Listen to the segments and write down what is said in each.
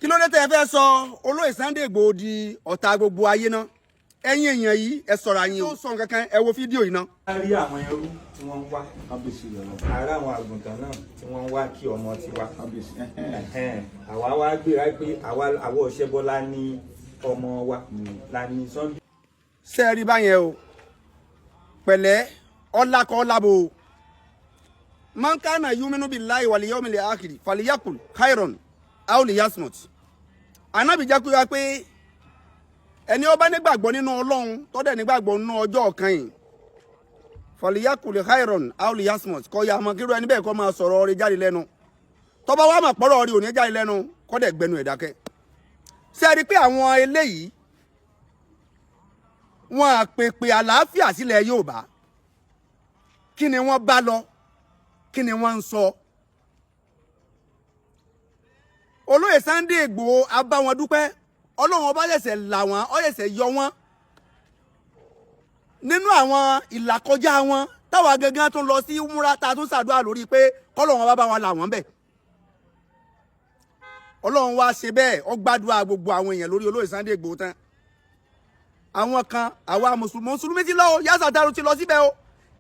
Kí ló dé tẹ́ ẹ fẹ́ sọ olóyè Sunday Igboho di ọ̀tá gbogbo ayé náà? Ẹ̀yin èèyàn yìí, ẹ sọ̀rọ̀ àyìn o. Tó sọ nǹkan kan, ẹ wo fídíò yìí náà. A rí àwọn ẹrú tí wọ́n ń wá, ará àwọn àgùntàn náà tí wọ́n ń wá kí ọmọ tiwa. Ẹ̀hẹ́n, àwa wá gbéra pé àwa Ọ̀ṣẹ́bọlá ní ọmọ wa la ní Sunday. Ṣé ẹ rí báyẹn o? Pẹ̀lẹ́ ọlákọ̀ ọlábò. Man kana yuminu billahi wal yawmil akhir falyakul khairan aw liyasmut. Ànábì jẹ́ kó yá pé ẹni ó bá nígbàgbọ́ nínú Ọlọ́run, tó dẹ̀ nígbàgbọ́ nínú ọjọ́ kan yìí, falyakul khairan aw liyasmut, kọ́ ya mọ́ kírú ẹni bẹ́ẹ̀ kọ́ máa sọ̀rọ̀ ọ̀rẹ́ jáde lẹ́nu. Tó bá wà mà pọ̀rọ̀ ọ̀rẹ́ òní jáde lẹ́nu, kọ́ dẹ̀ gbẹnu ẹ̀ dákẹ́. Ṣé ẹ rí pé àwọn eléyìí, wọn àpèpè àlàáfíà sílẹ̀ Yorùbá? Kí ni wọ́n bá lọ? Kí ni wọ́n ń sọ? Olóyè Sunday Igboho, a bá wọn dúpẹ́. Ọlọ́run ọba ṣẹ̀ṣẹ̀ là wọ́n, ó ṣẹ̀ṣẹ̀ yọ wọ́n nínú àwọn ìlàkọjá wọn, táwa gangan tún lọ sí múra, tá a tún ṣàdúrà lórí pé kọ́lọ́run ọba bá wọn là wọ́n bẹ̀. Ọlọ́run wá ṣe bẹ́ẹ̀, ó gbàdúrà gbogbo àwọn èèyàn lórí olóyè Sunday Igboho tán. Àwọn kan, àwa mùsùlùmí, mùsùlùmí ti lọ o, yásà dárò ti lọ síbẹ̀ o.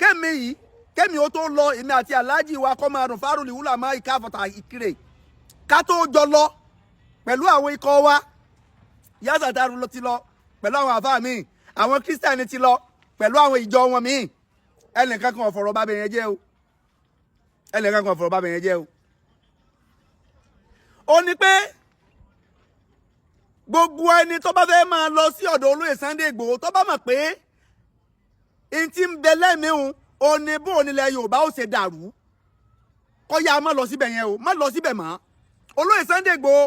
Kémi yìí, kémi ó tó lọ, èmi àti aláàjì wa kọ́ máa rùn fárúlì wúlà máa ìka àfọ̀tà ìkirè, ká tó jọ lọ pẹ̀lú àwọn ikọ̀ wa. Yásà dárò ti lọ pẹ̀lú àwọn àfáà míì, àwọn kírísítàní ti lọ pẹ̀lú àwọn ìjọ wọn míì. Ẹnìkan kan ọ̀fọ̀rọ̀ bá bẹ̀yẹn jẹ́ o, ẹnìkan kan ọ̀fọ̀rọ̀ bá bẹ̀yẹn jẹ́ o. Ó ní pé gbogbo ẹni tó bá fẹ́ máa lọ sí ọ̀dọ̀ olóyè Sunday Igboho, tó bá mọ̀ pé n ti ń bẹ lẹ́mìíhun ó ní bó onílẹ̀ Yorùbá ó ṣe dàrú, kó yá má lọ síbẹ̀ yẹn o, má lọ síbẹ̀ mọ́. Olóyè Sunday Igboho,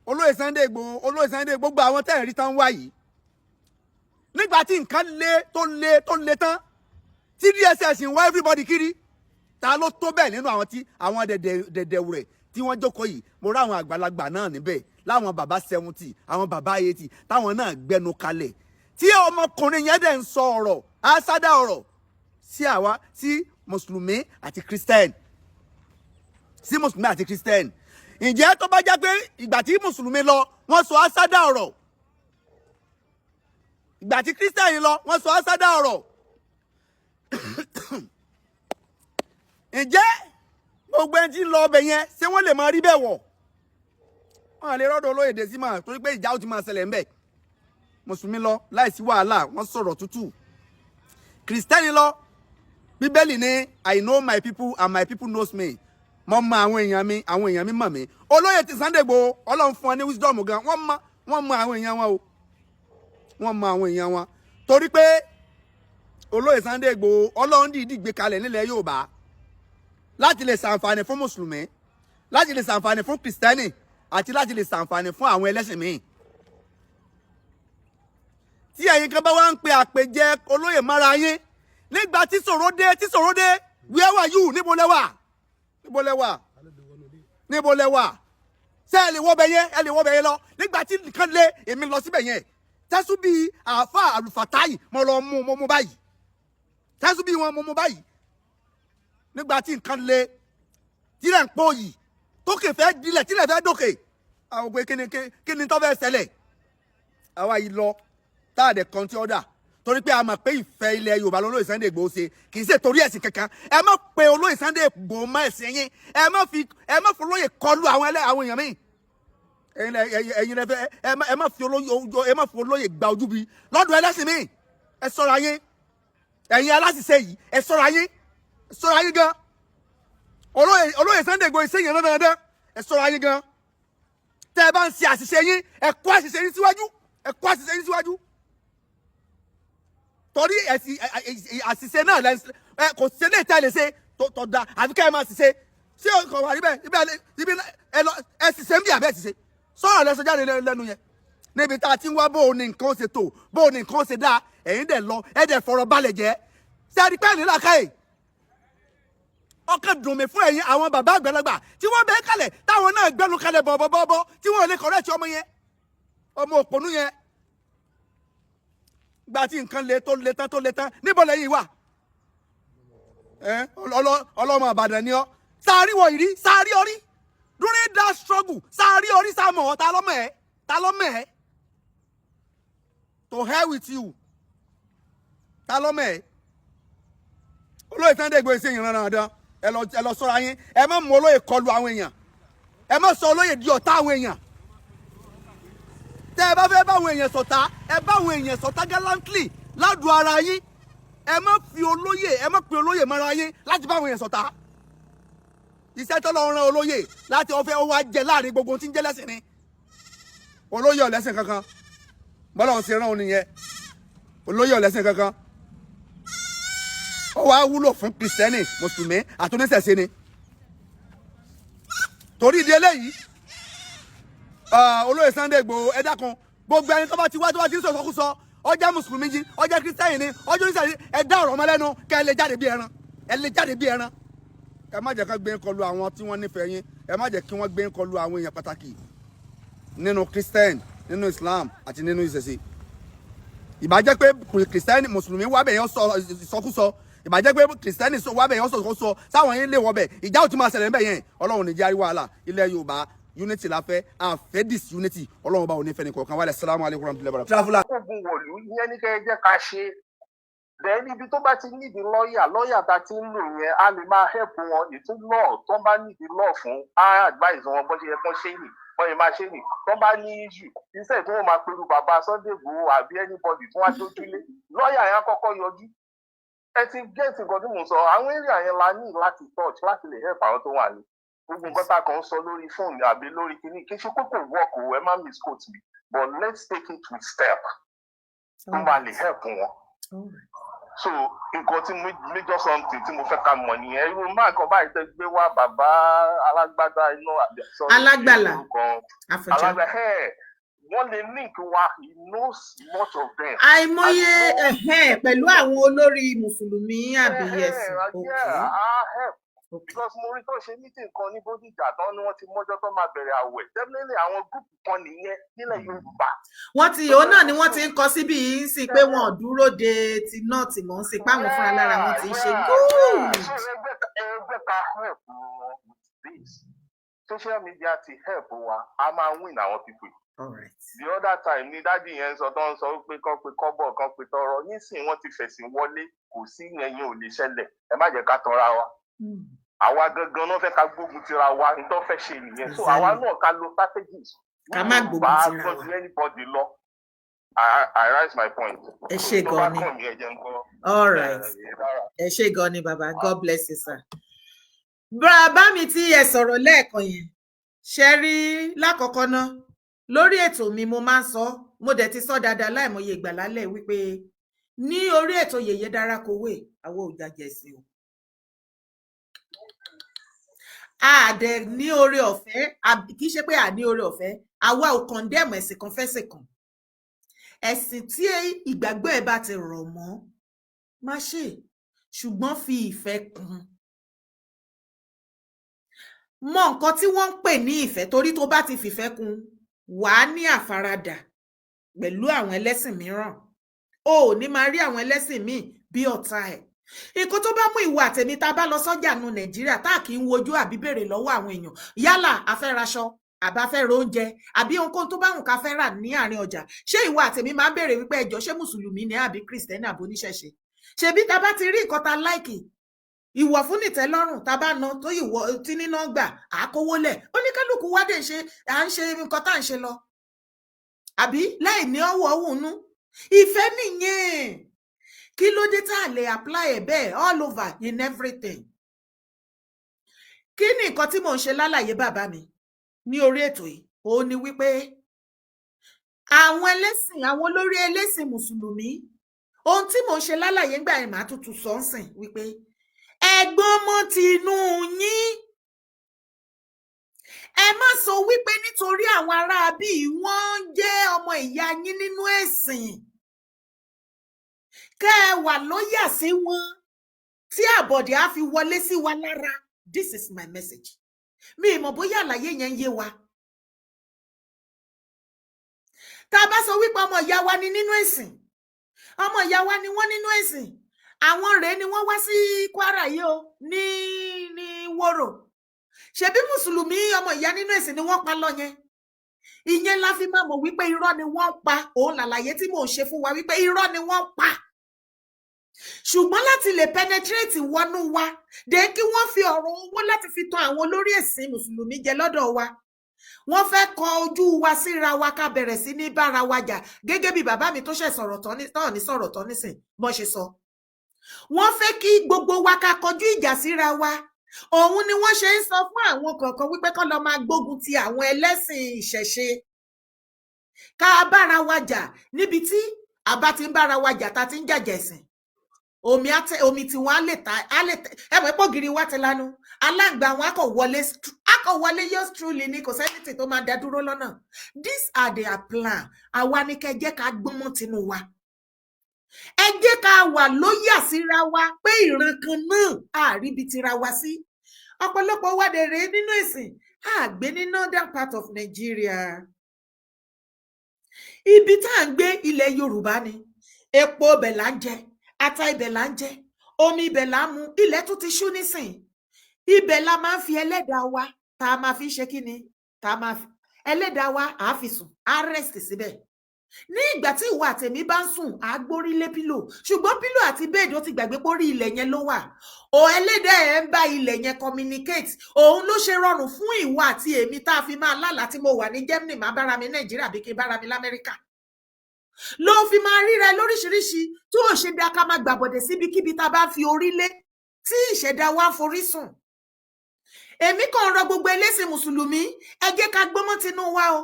olóyè Sunday Igboho, olóyè Sunday, gbogbo àwọn tẹ́ ẹ̀ rí tán wá yìí, nígbà tí nǹkan le tó le tó le tán, tí DSS ń wá everybody kiri, ta ló tó bẹ́ẹ̀ nínú àwọn tí àwọn dẹ̀dẹ̀ rẹ̀ tí wọ́n jókòó yìí? Mo rá àwọn àgbàlagbà náà níbẹ̀, láwọn bàbá 70, àwọn bàbá 80, táwọn náà gbẹnu kalẹ̀, tí ọmọkùnrin yẹn dẹ̀ ń sọ ọ̀rọ̀ asádà ọ̀rọ̀ sí àwa, sí mùsùlùmí àti christian, sí mùsùlùmí àti christian. Ǹjẹ́ tó bá jẹ́ pé ìgbà tí mùsùlùmí lọ, wọ́n sọ asádà ọ̀rọ̀, ìgbà tí christian lọ, wọ́n sọ asádà ọ̀rọ̀, ǹjẹ́ gbogbo ẹni tí ń lọ ọbẹ̀ yẹn, ṣé wọ́n lè máa rí bẹ́ẹ̀ wọ̀? Wọ́n lè rọ́dọ̀ olóyè dé sí máa, torí pé ìjà ó ti máa ṣẹlẹ̀ ńbẹ̀. Mùsùlùmí lọ láìsí wàhálà, wọ́n sọ̀rọ̀ tútù. Kìrìsìtẹ́nì lọ, Bíbélì ní, "I know my people and my people knows me." Mo mọ àwọn èèyàn mi, àwọn èèyàn mi mọ̀ mí. Olóyè ti Sunday Igboho, Ọlọ́run fún wọn ní wisdom gan. Wọ́n mọ àwọn èèyàn wọn o, wọ́n mọ àwọn èèyàn wọn, torí pé olóyè Sunday Igboho, Ọlọ́run dìídì gbé kalẹ̀ nílẹ̀ Yorùbá láti lè ṣàǹfààní fún mùsùlùmí, láti lè ṣàǹfààní fún kìrìsìtẹ́nì, àti láti lè ṣàǹfààní fún àwọn ẹlẹ́sìn míì. Tí ẹ̀yin kan bá wá ń pe àpèjẹ olóyè mára yín nígbà tí ṣòro dé, tí ṣòro dé, where were you? Níbo lẹ wà? Níbo lẹ wà? Níbo lẹ wà? Ṣé ẹ lè wọ́ bẹ yẹn? Ẹ lè wọ́ bẹ yẹn lọ nígbà tí nǹkan lé? Èmi lọ síbẹ̀ yẹn, tẹ́sù bíi àáfà àlùfàtáyì, mo lọ mú, mo mú báyìí, tẹ́sù bíi wọn, mo mú báyìí nígbà tí nǹkan le, tílẹ̀ ń pọ̀ yìí, tókè fẹ́ dilẹ̀, tílẹ̀ fẹ́ dókè. Àwọn pé kíni kíni tó fẹ́ ṣẹlẹ̀? Àwa yìí lọ, tá a dẹ̀ kan tí ó dà, torí pé a mọ̀ pé ìfẹ́ ilẹ̀ Yorùbá lolóyè Sunday Igboho ṣe, kì í ṣe torí ẹ̀sìn kankan. Ẹ má pe olóyè Sunday Igboho mọ́ ẹ̀sìn yín. Ẹ má fi olóyè kọlu àwọn ẹlẹ́ àwọn èèyàn míì. Ẹ̀yin lẹ fẹ́. Ẹ má fi olóyè gba ojú bi lọ́dọ̀ ẹlẹ́sìn míì. Ẹ ṣọ́ra yín, ẹ̀yin aláṣìṣe yìí, ẹ ṣọ́ra yín, ẹ ṣọ́ra yín gan. Olóyè Sunday Igboho ṣe yẹn dandan. Ẹ ṣọ́ra yín gan. Tẹ́ ẹ bá ń ṣe àṣìṣe yín, ẹ kó àṣìṣe yín síwájú, ẹ kó àṣìṣe yín síwájú, torí ẹ̀sìn àṣìṣe náà lẹ ẹ kò ṣe lè tẹ́ lè ṣe tó da, àfi ká ẹ máa ṣiṣẹ́. Ṣé kò wà níbẹ̀ ibi ẹ lọ, ẹ ṣiṣẹ́ ń bí àbẹ́ ṣiṣẹ́ sọ̀rọ̀ lẹ́sọ jáde lẹ́nu yẹn? Níbi tá a ti ń wá bó o ní nǹkan ṣe tó, bó o ní nǹkan ṣe dáa, ẹ̀yin dẹ̀ lọ, ẹ dẹ̀ fọ̀rọ̀ balẹ̀ jẹ́. Ṣé ẹ rí pẹ́ẹ́nì làákàyè? Ọkàn dùn mí fún ẹ̀yin àwọn bàbá àgbàlagbà tí wọ́n bẹ́ẹ̀ kalẹ̀, táwọn náà gbẹ́nu kalẹ̀ bọ̀bọ̀bọ̀bọ̀, tí wọ́n lè correct ọmọ yẹn, ọmọ òpònú yẹn. Gba tí nǹkan le tó le tán, tó le tán, níbo lẹ́yìn wà? Ẹ ọlọ́mọ Ìbàdàn ni ọ́, sáárì wọ̀ ìrí sáárì ọrí. During that struggle, sáà rí orí sáà mọ̀ ọ́? Ta ló mọ̀ ẹ́? Ta ló mọ̀ ẹ́? To hell with you. Ta ló mọ̀ ẹ́? Olóyè Sunday Igboho ṣe ìran dandan. Ẹ lọ sọ́ra yín. Ẹ má mú olóyè kọlu àwọn èèyàn. Ẹ má sọ olóyè di ọ̀tá àwọn èèyàn. Tẹ́ ẹ bá fẹ́ bá àwọn èèyàn ṣọ̀tá, ẹ bá àwọn èèyàn ṣọ̀tá gallantly ládùn ara yín. Ẹ má fi olóyè, ẹ má pe olóyè mọ́ra yín láti bá àwọn èèyàn ṣọ̀tá. Iṣẹ́ tó lọ rán olóyè láti ọ̀fẹ́ ó wá jẹ láàrin gbogbo tí ń jẹ́ lẹ́sìn ni. Olóyè ọ̀lẹ́sìn kankan. Bọ́lá òun ṣe rán òun nìyẹn. Olóyè ọ̀lẹ́sìn kankan. Ó wá wúlò fún Kìrìsìtẹ́nì, Mùsùlùmí àti oníṣẹ̀ṣe ni. Torí ìdí eléyìí, olóyè Sunday Igboho, ẹ dákun, gbogbo ẹni tó bá ti wá, tó bá ti ń sọ̀sọ́kúsọ, ó jẹ́ Mùsùlùmí jí, ó jẹ́ Kìrìsìtẹ́nì ni, ó jẹ́ oníṣẹ̀ṣe, ẹ dá ọ̀rọ̀ mọ́ lẹ́nu kẹ́ ẹ lè jáde bí ẹran. Ẹ lè jáde bí ẹran. Ẹ má jẹ́ ká gbé ń kọlu àwọn tí wọ́n nífẹ̀ẹ́ yín. Ẹ má jẹ́ kí wọ́n gbé ń kọlu àwọn èèyàn pàtàkì nínú Christian, nínú Islam àti nínú ìṣẹ̀ṣe. Ìbá jẹ́ pé Christian, Mùsùlùmí wá bẹ̀ yẹn sọ ìsọkúsọ, ìbá jẹ́ pé Christian wá bẹ̀ yẹn sọ ìsọkúsọ, sáwọn yín lè wọ bẹ̀, ìjà ò ti máa ṣẹlẹ̀ níbẹ̀ yẹn. Ọlọ́run ní jẹ́ àrí wàhálà. Ilẹ̀ Yorùbá, unity la fẹ́, àfẹ́ disunity. Ọlọ́run bá òní fẹ́ ní kọ̀ọ̀kan wálẹ̀. Salamu alaykum warahmatullahi wabarakatuh. Traveller. Ogun wọ̀lú ìyẹn ní kẹ́ ẹ jẹ́ ká ṣe. Then ibi tó bá ti nídìí lọ́ọ̀yà, lọ́ọ̀yà tá a ti ń lò yẹn, á lè máa help wọn ètò law. Tó bá nídìí law fún, á advise wọn bó ṣe yẹ kán ṣe nì, bó ṣe máa ṣe nì. Tó bá ní issue, instead tí wọ́n máa pẹ̀lú bàbá Sunday Igboho àbí anybody tí wọ́n á dójúlé, lọ́ọ̀yà yẹn á kọ́kọ́ yọjú. Ẹ ti get nǹkan tí mò ń sọ? Àwọn area yẹn la ní láti touch láti lè help àwọn tó wà ní. Gbogbo nǹkan tá a kàn ń sọ lórí fóònù àbí lórí kíní, kí ṣe pé kò work o, ẹ má misquote me, but let's take it with step tó máa lè help wọn. So nǹkan tí major something tí mo fẹ́ ká mọ̀ nìyẹn. Irú máa kan báyìí tẹ́ gbé wá, bàbá alágbádá iná àbí, sorry, Alágbàlà. orúkọ Àfọ̀njá. Alágbàlà ẹ̀, wọ́n lè link wa. He knows much of them. Àìmọye ẹhẹ́n, pẹ̀lú àwọn olórí Mùsùlùmí àbí ẹ̀sìn. Yeah, ah, help, because mo rí tó ṣe meeting kan ní Bódìjà tán ni wọ́n ti mọ́jọ́ tó máa bẹ̀rẹ̀ àwẹ̀. Definitely àwọn group kan nìyẹn nílẹ̀ Yorùbá. Wọ́n ti, òun náà ni wọ́n ti ń kọ síbí yìí ń sìn pé wọn ò dúró de ti north mọ́ ń sìn páwọn fúnra lára wọn ti ń ṣe. Good. So ẹgbẹ́ ká help wọn with this. Social media ti help wa, a máa win àwọn people yìí. All right. The other time ni daddy yẹn ń sọ, tó ń sọ pé kán pe kọ́bọ̀, kán pe tọrọ. Nísìnyí wọ́n ti fẹ̀sìn wọlé, kò sí yẹn, yẹn ò lè ṣẹlẹ̀. Ẹ má jẹ́ ká tanra wa. Àwa gangan náà fẹ́ ká gbógun tira wa ní tó fẹ́ ṣe nìyẹn. So àwa náà ká lo strategies. Ká má gbógun Bá tira gbọ́n wa. ju anybody lọ. I raise my point. Ẹ ṣé Tó bá gan ni. kàn mí, ẹ jẹ́ n gbọ́. All right. Dára. Ẹ ṣé gan ni, bàbá. God bless you, sir. Bàbá mi tí ẹ sọ̀rọ̀ lẹ́ẹ̀kan yẹn, ṣe rí lákọ̀ọ́kọ́ ná, lórí ètò mi mo máa ń sọ, mo dẹ̀ ti sọ dáadáa láìmọye ìgbà lálẹ́ wípé ní orí ètò Yèyé Dára Kowé, àwọn ò jàjẹ̀ sí o, a dẹ̀ ní oore ọ̀fẹ́, kì í ṣe pé a ní oore ọ̀fẹ́, àwa ò condemn ẹ̀sìn kan fẹ́sìn kan. Ẹ̀sìn tí ìgbàgbọ́ ẹ̀ bá ti rọ̀ mọ́, má ṣe, ṣùgbọ́n fi ìfẹ́ kún. Mọ nǹkan tí wọ́n ń pè ní ìfẹ́, torí tó bá ti fìfẹ́ kún, wàá ní àfaradà pẹ̀lú àwọn ẹlẹ́sìn mìíràn. O ò ní máa rí àwọn ẹlẹ́sìn míì bí ọ̀tá ẹ̀. Nǹkan tó bá mú ìwọ àtẹ̀mí tá a bá lọ sọ́jà nu Nàìjíríà, tá a kì í wojú àbí béèrè lọ́wọ́ àwọn èèyàn, yálà a fẹ́ raṣọ àbá fẹ́ ra oúnjẹ àbí ohunkóhun tó bá wùn ká fẹ́ rà ní àárín ọjà, ṣé ìwọ àtẹ̀mí máa ń béèrè wípé, ẹjọ́, ṣé Mùsùlùmí ni àbí Kìrìsìtẹ́nì àbí oníṣẹ̀ṣe? Ṣebí tá a bá ti rí nǹkan tá a like, ìwọ̀ fún nìtẹ́lọ́rùn, tá a bá ná tó ìwọ̀ tí níná gbà, á kówó lẹ̀, oníkálukú wá dé ṣe à ń ṣe nǹkan tá à ń ṣe lọ, àbí láì ní ọwọ́ òun. Ìfẹ́ nìyẹn. Kí ló dé tá a lè apply ẹ̀ bẹ́ẹ̀ all over in everything? Kí ni nǹkan tí mò ń ṣe lálàyé, bàbá mi, ní orí ètò yìí? Òun ni wípé àwọn ẹlẹ́sìn, àwọn olórí ẹlẹ́sìn Mùsùlùmí, ohun tí mò ń ṣe lálàyé ńgbà yẹn, màá tuntun sọ ń sìn wípé ẹ̀gbọ́n mọ́ tinú yín, ẹ má sọ wípé nítorí àwọn ará bíi wọ́n ń jẹ́ ọmọ ìyá yín nínú ẹ̀sìn, kẹ́ ẹ wà lọ́yà sí wọn tí àbọ̀dé á fi wọlé sí wa lára. This is my message. Mi ì mọ̀ bóyá àlàyé yẹn ń yé wa. Tá a bá sọ wípé ọmọ ìyá wa ni nínú ẹ̀sìn, ọmọ ìyá wa ni wọ́n nínú ẹ̀sìn, àwọn rèé ni wọ́n wá sí Kwara yìí o, ní Wòrò. Ṣebí mùsùlùmí ọmọ ìyá nínú ẹ̀sìn ni wọ́n pa lọ yẹn. Ìyẹn la fi máa mọ̀ wípé irọ́ ni wọ́n pa. Òun làlàyé tí mò ń ṣe fún wa wípé irọ́ ni wọ́n pa, ṣùgbọ́n láti lè penetrate wọnú wa dé, kí wọ́n fi ọ̀rọ̀ owó láti fi tan àwọn olórí ẹ̀sìn mùsùlùmí jẹ lọ́dọ̀ wa. Wọ́n fẹ́ kọ ojú wa síra wa, ká bẹ̀rẹ̀ sí ní bára wa jà, gẹ́gẹ́ bí bàbá mi tó ṣẹ̀ sọ̀rọ̀ tán ní tán ní sọ̀rọ̀ tán nísìn bọ́n ṣe sọ. Wọ́n fẹ́ kí gbogbo wa ká kọjú ìjà síra wa. Òun ni wọ́n ṣe ń sọ fún àwọn kọ̀ọ̀kan wípé kán lọ máa gbógun ti àwọn ẹlẹ́sìn ìṣẹ̀ṣe, ká bára wa jà. Níbi tí àbá ti ń bára wa jà, tá ti ń jàjà ẹ̀sìn, omi àtẹ omi tí wọn á lè ta á lè tẹ. Ẹ mọ̀ pé ògiri wa ti lanu, aláǹgbá wọn á kọ̀ wọlé yours truly ni. Kò sẹ́ni tó máa dá dúró lọ́nà. These are their plan. Àwa ni kẹ́ jẹ́ ká gbọ́n mọ́ tinú wa. Ẹ jẹ́ ká wà lóyà síra wa pé ìran kan náà àríbi tira wa sí. Ọ̀pọ̀lọpọ̀ wa dẹ̀ rèé nínú ìsìn àgbé ní northern part of Nigeria. Ibi tá à ń gbé, ilẹ̀ Yorùbá ni. Epo ibẹ̀ là ń jẹ, ata ibẹ̀ là ń jẹ, omi ibẹ̀ là ń mu. Ilẹ̀ tún ti ṣú nísìn. Ibẹ̀ la máa ń fi ẹlẹ́dàá wa tá a máa fi ṣe kí ni, tá a máa fi ẹlẹ́dàá wa à á fi sùn, á rest síbẹ̀. Ní ìgbà tí ìwọ àtẹ̀mí bá ń sùn, á gbórí lé pillow, ṣùgbọ́n pillow àti bed, ó ti gbàgbé pórí ilẹ̀ yẹn ló wà. Ò ẹlẹ́dàá ẹ̀ ń bá ilẹ̀ yẹn communicate. Òun ló ṣe rọrùn fún ìwọ àti èmi tá a fi máa lálàá. Tí mo wà ní Germany, má bára mi Nàìjíríà bí kí n bára mi l'Amẹ́ríkà, ló fi máa ríra lóríṣiríṣi. Tí ò ṣe dá ká máa gbàbọ̀dẹ̀ síbikíbi tá a bá fi orí lé, tí ìṣẹ̀dá wa forí sùn. Èmi kàn rọ gbogbo ẹlẹ́sìn mùsùlùmí, ẹ jẹ́ ká gbọ́mọ́ tinú wa o.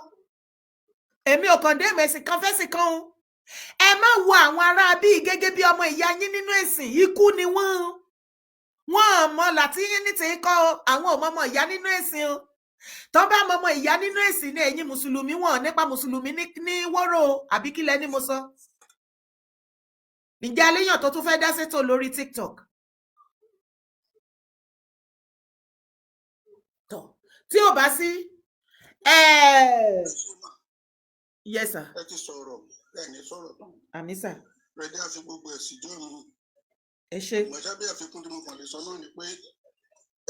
Èmi ò kàn dé ẹ̀sìn kan fẹ́sìn kan o. Ẹ má wo àwọn ará bíi gẹ́gẹ́ bí ọmọ ìyá yín nínú ẹ̀sìn. Ikú ni wọ́n. Wọ́n mọ láti yín ní ti kọ́ àwọn ò mọ ìyá nínú ẹ̀sìn o. Tó bá mọ ọmọ ìyá nínú ẹ̀sìn ní ẹ̀yin mùsùlùmí, wọn nípa mùsùlùmí ní wọ́rọ̀ àbí kílẹ̀ ni mo sọ. Ǹjẹ́ aléyàn tó tún fẹ́ dá sétò lórí TikTok? Tọ́ tí ò bá sí. Yes sir. Ẹ ti sọ̀rọ̀, ẹ ní sọ̀rọ̀ tán. Àmín sir. Rẹ̀dí àfi gbogbo ẹ̀ síjọ́ mi. Ẹ ṣé. Ìmọ̀ṣá bí àfikún tí mo kàn lè sọ náà ni pé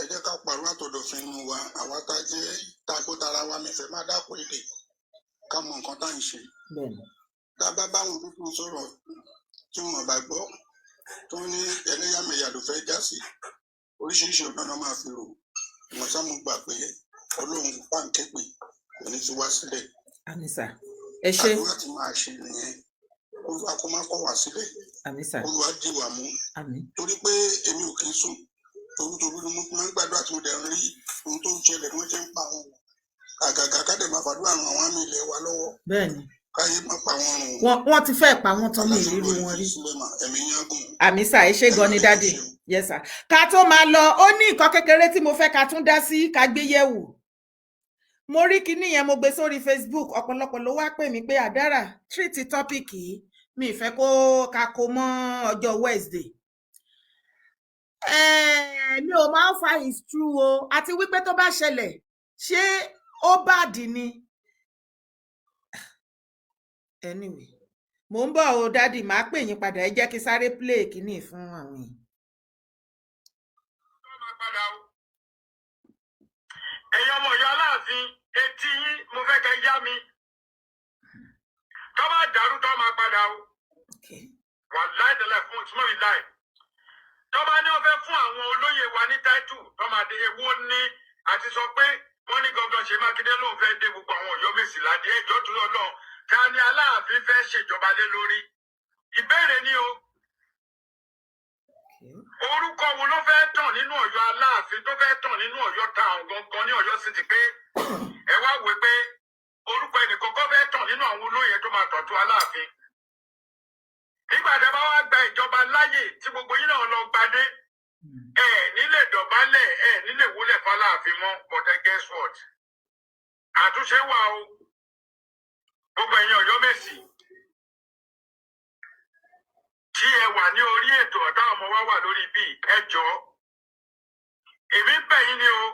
ẹ jẹ́ ká pàrọ̀ àtọ̀dọ̀fin inú wa. Àwa tá a jẹ́ tá a kó tara wa mẹ́fẹ̀ẹ́ má dápò èdè, ká mọ nǹkan tá à ń ṣe. Tá a bá báwọn pípọ̀ sọ̀rọ̀ tí wọn bá gbọ́, tó ní ẹlẹ́yàmẹ̀yà ló fẹ́ já sí, oríṣiríṣi ọ̀nà náà máa fi rò. Ìmọ̀ṣá mo gbà pé Ọlọ́run pàǹkẹ́pì kò ní fi wá sílẹ̀. Àmín sir, ẹ ṣé. Àdúrà tí máa ṣe nìyẹn. Olúwa kó má kọ̀ wá sílẹ̀. Àmín sir. Olúwa dì wá mú. Àmín. Torí pé èmi ò kí ń sùn torútorú ni mo máa ń gbàdúrà, tí mo dẹ̀ ń rí ohun tó ń ṣẹlẹ̀, wọ́n ṣe ń pa àwọn àgàgà, ká dẹ̀ máa fàdúrà ran àwọn àmì ilẹ̀ wa lọ́wọ́. Bẹ́ẹ̀ni. Káyé má pa wọ́n run. Wọ́n ti fẹ́ pa wọ́n tán ní ìrírí wọn rí. Ẹ̀mí yín á gùn. Àmín sir, ẹ ṣé gan ni daddy. Yes sir. Ká tó máa lọ, ó ní nǹkan kékeré tí mo fẹ́ ká tún dá sí, ká gbé yẹ̀wò. Mo rí kinní yẹn, mo gbé sórí Facebook, ọ̀pọ̀lọpọ̀ ló wá pè mí pé àdàrà treat topic yìí. Mi ì fẹ́ kó ká kó mọ́ ọjọ́ Wednesday. Mi ò máa ń fa is true o, àti wípé tó bá ṣẹlẹ̀, ṣé ó bad ni? Anyway, mò ń bọ̀ o daddy, màá pè yín padà. Ẹ jẹ́ kí sáré play kinní fún àwọn èèyàn. Padà o, ẹ̀yin ọmọ Ọ̀yọ́ Aláàfin, etí yín mo fẹ́ kẹ́ yá mi. Tó bá dàrú, tó máa padà o. Wà láì tẹ́lẹ̀ fún ìtumọ̀ mi láì tó bá ní wọ́n fẹ́ fún àwọn olóyè wa ní title tó máa dé ewu ní àti sọ pé wọ́n ní gangan Ṣèyí Mákindé lòun fẹ́ dé gbogbo àwọn Ọ̀yọ́ Mèsì ládé. Ẹjọ́ tó lọ lọ, ta ni Aláàfin fẹ́ ṣèjọba lé lórí? Ìbéèrè ni o. Orúkọ wo ló fẹ́ tàn nínú Ọ̀yọ́ Aláàfin, tó fẹ́ tàn nínú Ọ̀yọ́ town gangan, ní Ọ̀yọ́ City, pé ẹ wá wò pé orúkọ ẹnìkan kọ́ fẹ́ tàn nínú àwọn olóyè tó máa tọ̀tún Aláàfin nígbà tí a bá wá gba ìjọba láàyè, tí gbogbo yín náà lọ gbadé, ẹ nílé dọ̀bálẹ̀, ẹ nílé wúlẹ̀ fáláàfin mọ́. But guess what? Àtúnṣe wà o. Gbogbo ẹ̀yin Ọ̀yọ́ Mèsì tí ẹ wà ní orí ètò ọ̀tá ọmọ wa wà lórí bíi, ẹ jọ̀ọ́, èmi bẹ̀ yín ni o.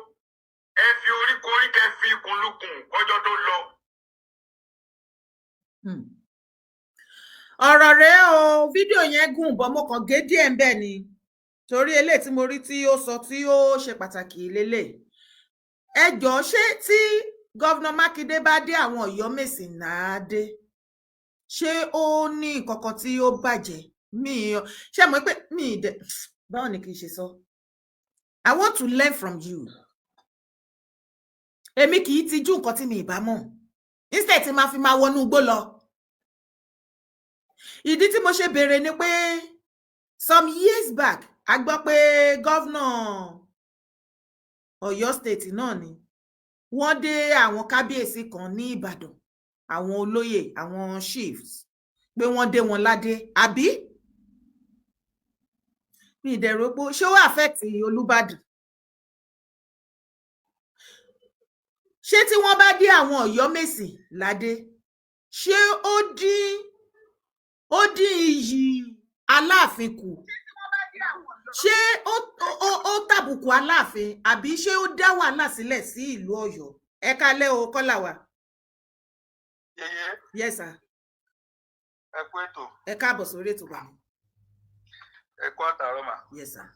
Ẹ fi orí korí, kẹ fi ikùn lukùn ọjọ́ tó lọ. Ọ̀rọ̀ rèé o. Fídíò yẹn gùn bọ́, mo kàn gé díẹ̀ ń bẹ̀ ni, torí eléyìí tí mo rí tí ó sọ tí ó ṣe pàtàkì lélẹ̀. Ẹ jọ̀ọ́, ṣé tí Governor Mákindé bá dé àwọn Ọ̀yọ́mèsì náà dé, ṣé ó ní nǹkan kan tí ó bàjẹ́? Mi ṣe mọ̀ pé mi dẹ, báwo ni kì í ṣe sọ? I want to learn from you. Èmi kì í tijú nǹkan tí mi ì bá mọ̀, instead tí máa fi máa wọnú igbó lọ. Ìdí tí mo ṣe béèrè ni pé some years back, a gbọ́ pé governor Ọ̀yọ́ State náà ni wọ́n dé àwọn kábíyèsí kan ní Ìbàdàn, àwọn olóyè, àwọn chiefs, pé wọ́n dé wọn ládé, àbí? Mi ìdẹ̀rù pé ṣé ó affect Olúbàdàn. Ṣé tí wọ́n bá dé àwọn Ọ̀yọ́mèsì ládé, ṣé ó dín iyì Aláàfin kù? Ṣé ó tàbùkù Aláàfin, àbí ṣé ó dá wàhálà sílẹ̀ sí ìlú Ọ̀yọ́? Ẹ kálẹ́ o, kọ́là wa. Yeye. Yes sir. Ẹ kú ètò. Ẹ káàbọ̀ sórí ètò, bàmí. Ẹ kú àtàárọ̀ mà. Yes sir.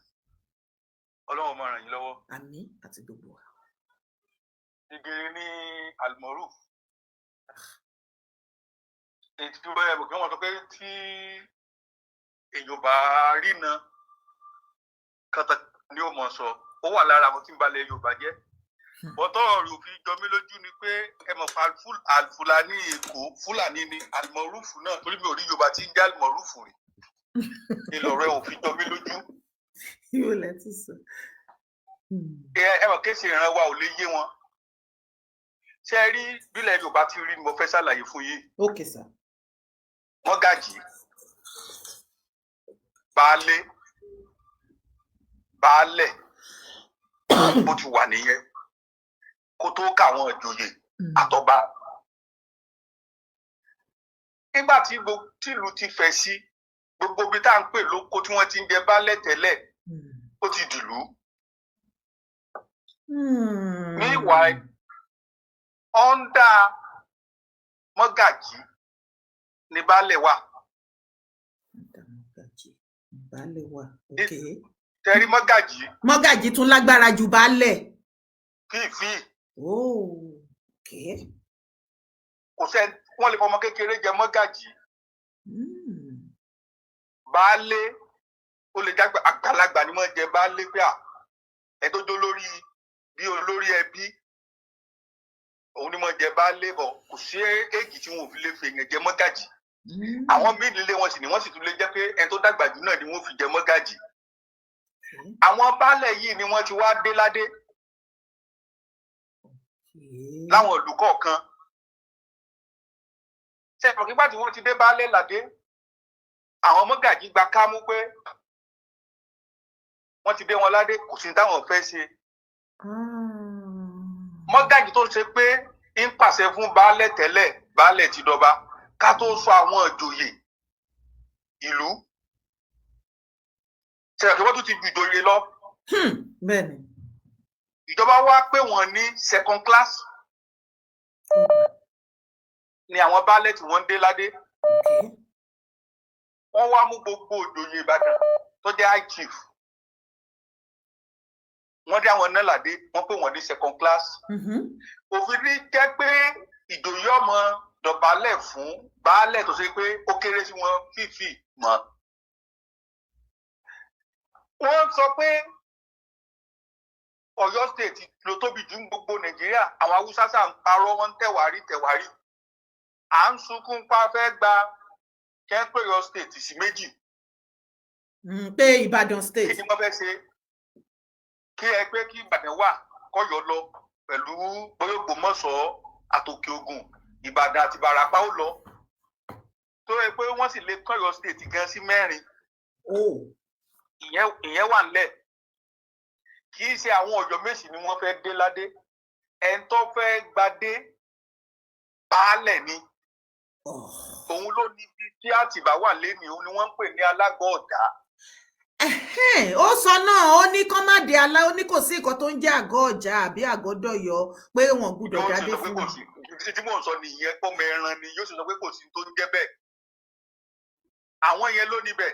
Ọlọ́run máa ràn yín lọ́wọ́. Àmín, àti gbogbo wa. Ìgèrè ní Almoruf, èyí tí wọ́n yẹ kí wọ́n sọ pé tí èèyàn bá rí na kàtà ni ó mọ̀ sọ, ó wà lára àwọn tí ń balẹ̀ Yorùbá jẹ́. Bọ́tọ̀ ọ̀rọ̀ òfin jọ mí lójú ni pé ẹ mọ̀ pa Fúlàní Èkó, Fúlàní ni Almoruf náà, torí mi ò rí Yorùbá tí ń jẹ́ Almoruf rí. Ìlọ̀rọ̀ òfin jọ mí lójú. Yóò lẹ ti sọ. Ẹ mọ̀ kéṣe ìran wa ò lè yé wọn. Ṣé ẹ rí bílẹ̀ Yorùbá ti rí ni mo fẹ́ ṣàlàyé fún yín. Ok sir. Mọ́gàjì, baálé, baálẹ̀, bó ti wà nìyẹn kó tó káwọn ìjòyè àtọba. Nígbà tí tìlú ti fẹ̀ sí, gbogbo ibi tá à ń pè lóko tí wọ́n ti ń jẹ baálẹ̀ tẹ́lẹ̀, ó ti dìlú. Meanwhile, under mọ́gàjì ní baálẹ̀ wà. Mọ́gàjì, baálẹ̀ wà, ok. Tẹrí mọ́gàjì. Mọ́gàjì tún lágbára ju baálẹ̀. Fífi. Oh, ok. Kò sẹ́ni wọ́n lè fọmọ kékeré jẹ mọ́gàjì. Baálé, ó lè jágbá àgbàlagbà ni wọ́n jẹ baálé, pé à ẹ tó jó lórí bí olórí ẹbí, òun ni wọ́n jẹ baálé bọ̀. Kò sí èjì tí wọn ò fi lè fi èèyàn jẹ mọ́gàjì. Àwọn míì nílé wọn sì ni wọ́n sì tún lè jẹ́ pé ẹni tó dàgbà jù náà ni wọ́n fi jẹ mọ́gàjì. Àwọn baálẹ̀ yìí ni wọ́n ti wá dé ládé láwọn ìlú kọ̀ọ̀kan. Ṣe é nígbà tí wọ́n ti dé baálẹ̀ ládé, àwọn mọ́gàjì gba kámú pé wọ́n ti dé wọn ládé, kò sí táwọn fẹ́ ṣe. Mọ́gàjì tó ṣe pé ń pàṣẹ fún baálẹ̀ tẹ́lẹ̀, baálẹ̀ ti dọba, ká tó sọ àwọn ìjòyè ìlú. Ṣe é wọ́n tún ti ju ìjòyè lọ. Bẹ́ẹ̀ni. Ìjọba wá pé wọ́n ní second class ni àwọn baálẹ̀ tí wọ́n ń dé ládé. Wọ́n wá mú gbogbo ìjòyè Ìbàdàn tó jẹ́ high chief, wọ́n dé àwọn náà ládé, wọ́n pè wọ́n ní second class. Òfin ní jẹ́ pé ìjòyè ọmọ dọ̀bálẹ̀ fún baálẹ̀ tó ṣe pé ó kéré sí wọn fífi mọ́. Wọ́n sọ pé Ọ̀yọ́ State ló tóbi jù ní gbogbo Nàìjíríà. Àwọn Haúsá sà ń parọ́, wọ́n ń tẹ̀wárí tẹ̀wárí. À ń sunkún pa fẹ́ gba kẹ́ńpẹ́ Ọ̀yọ́ State sí méjì. Pé Ìbàdàn State. Kí ni wọ́n fẹ́ ṣe? Kí ẹ pé kí Ìbàdàn wà kọ́yọ́ lọ pẹ̀lú bóyá Ògbómọ̀ṣọ́ àtòkè Ògùn, Ìbàdàn àti Ìbàràpá ó lọ, tó yẹ pé wọ́n sì lè kọ́yọ́ State gan sí mẹ́rin. Ìyẹn wà nílẹ̀. Kì í ṣe àwọn Ọ̀yọ́mèsì ni wọ́n fẹ́ dé ládé. Ẹni tó fẹ́ gbadé, baálẹ̀ ni. Òun ló ní ibi tí Àtìbá wà lénìí, òun ni wọ́n ń pè ní Alágọ̀ Ọ̀dá. Ó sọ náà, ó ní kán má dé alá, ó ní kò sí nǹkan tó ń jẹ́ àgọ́ ọjà àbí àgọ́ dọ̀yọ́, pé wọ́n gbúdọ̀ dádé fún wọn. Tí mò ń sọ nìyẹn, pọ́nmọ ẹran ni yóò sì sọ pé kò sí tó ń jẹ́ bẹ́ẹ̀. Àwọn yẹn ló níbẹ̀.